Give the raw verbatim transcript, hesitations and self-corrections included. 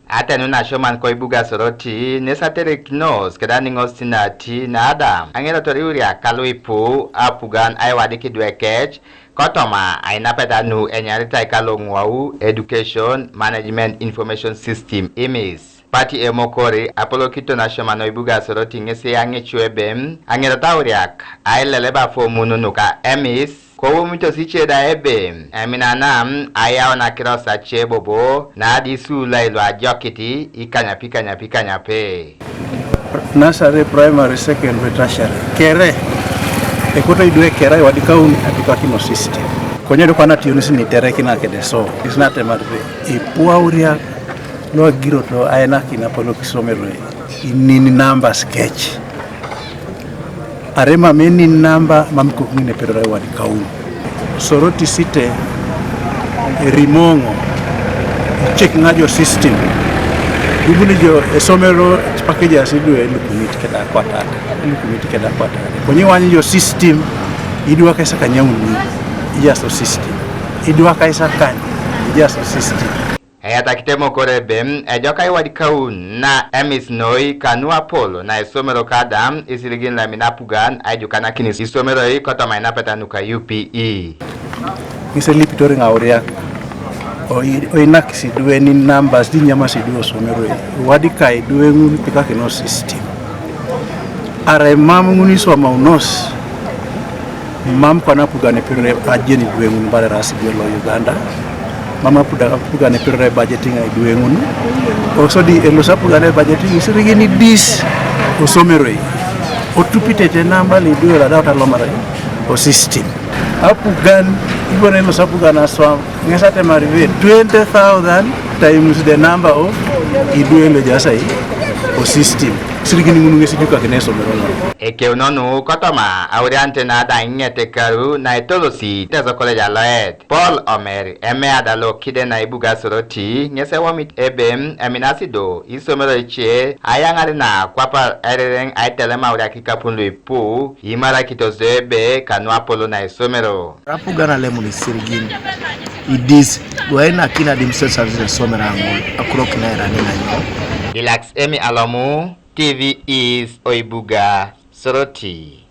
Atenu nasioman koibuga Soroti nesaterekinos kedaniŋos tinati naadam aŋerotor iuria kaluipu apugan aiwadik idwekec kotoma ainapeta nu enyaritai kaloŋuau Education Management Information System, imis. Pati emokori apolokito nasioman oibuga Soroti ŋes yaŋicu ebe aŋerot auriak aileleba fomun nuka emis. Kowomitos ice da ebe eminana ayau nakiros ace bobo nadi isuulai luajokit ikanyapi kanyapi kanyape. Nursery, primary, secondary, tertiary kere ekoto idwe kere iwadikaun atukakino system. Konye do kwana tioni sini tere kina kede so isna temar be ipuauria lo agiro to aena kina polo kisomero inin numbers kec. Arema meni namba mamkok ngine pero rai wadi kaun. Soroti site erimoŋo icek ŋajo system. Dubuni jo esomero pakeja sidwe lukumit keda kwatata lukumit keda kwatata konye wanyi jo system. Idwa kesa kanyauni ijaso system. Idwa kaisa kan ijaso system. Eyatakite mokore ebe ejok aiwadikaun na emis noi kanu apol na esomero kada isirigin lamin apugan aijukanakin isomeroi kotoma inapeta nuka U P E. Ŋes elipitor ŋauriak oinakis idwe ni numbers di nyamas idwe osomeroi iwadika idwe ŋun pikakino system. Arai mam ŋun iswamaunos. Mam kwana apugan epirre ajeni idwe ŋun bare ras idwe lo Uganda. Mam apugan epirre budgeting idwe ŋun. Osodi elos apugan budgeting isirigin idis osomeroi. Otupitete namba lidwe lo adaut alomarai o system. Apugan ibore elos apugan aswam ŋes atemar ibe twenty thousand times the number of idwe lo jasai o system. Sirigin ŋun ŋes ijukakina esomero ŋun. Ekeuno nu kotoma aurianit na da iŋet ekaru na etolosi Teso College Aloet, Paul Omer, emeada lo kide na ibuga Soroti, ŋes ewomit ebe eminasi do isomero ice ayaŋar na kwap erereŋ aitelem auriak ikapun luipu imarakitos do ebe kanu apolo na isomero. Apugan alemun isirigin idis luainakin adim sesar isomero aŋol akurokina irani nanyo. Dilax Emi Alomu, T V East, Oibuga, Soroti.